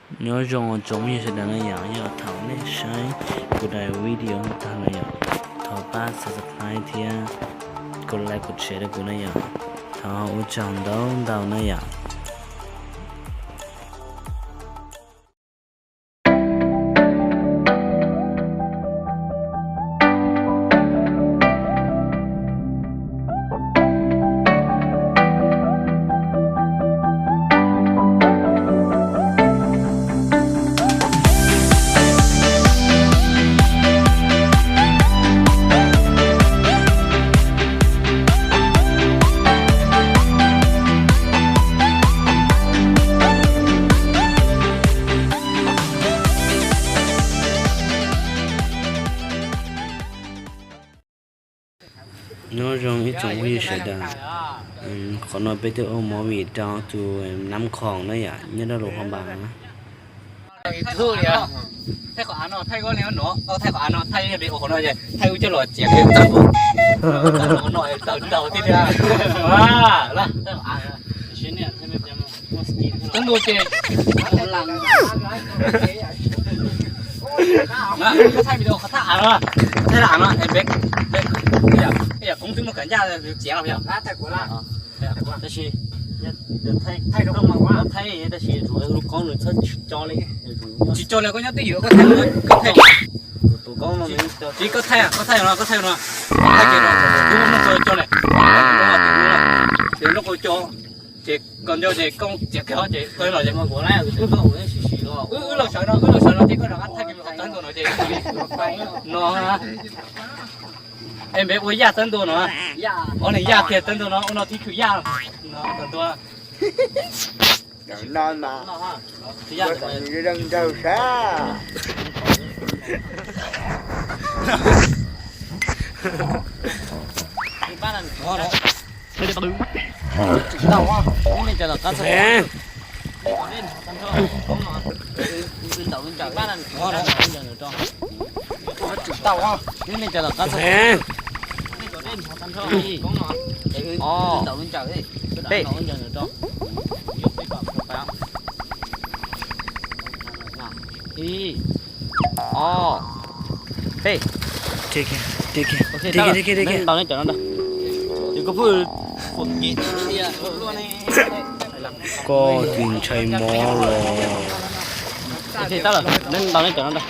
Nyob zoo tsoom phooj ywg sawv daws na yom, yog thaum nej saib kuv daim video tag no yom, thov pab subscribe thiab kuv like kuv share rau kuv na yom. Thov ua tsaug ntau ntau na yom. Nyob zoo ib tsoom phooj ywg sawv daws, qhov no peb twb ua movie rau tus Nam Khoom na yom, nyob rau Luas Phas Npas na. Thaij qhov av no, thaij qhov av no, thaij ua qhov no, thaij wb coj los txiav tawg ntua, tawg ntua thiab tiag. Tawg ntua ces, koj thaij video qhov thaj av no, thaij av no, yam koob twb muaj kam ncaj txiav los yog. Tab sis, thaij, thaij, tab sis lub koob nws txhob tsis co li. Tsis co li, koj nyob twj ywm koj thaij, koj thaij. Tus koob no, koj thaij no, koj thaij no, thaij ces no, twb muaj co li. Ces lub koob co, ces koj nco ces koob txiav kiag ces koj los ces, wb los sawv no, wb los sawv no ces koj rov qab thaij kiag qhov tawg ntua no ces, no, es npeb ua yaj tawg ntua no, ua neeg yaj kiag tawg ntua no, ua no thib tshwm yaj no, tawg ntua. Ib, ob, peb. Ntaus nej cov no ntag. Koj tsis ntshai mob los? Ntaus nej cov no ntag.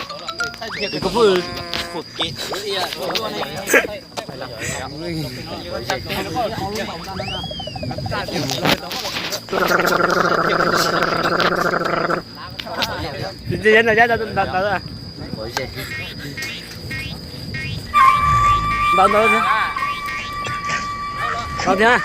Ntaus, ntaus, ntaus thiab.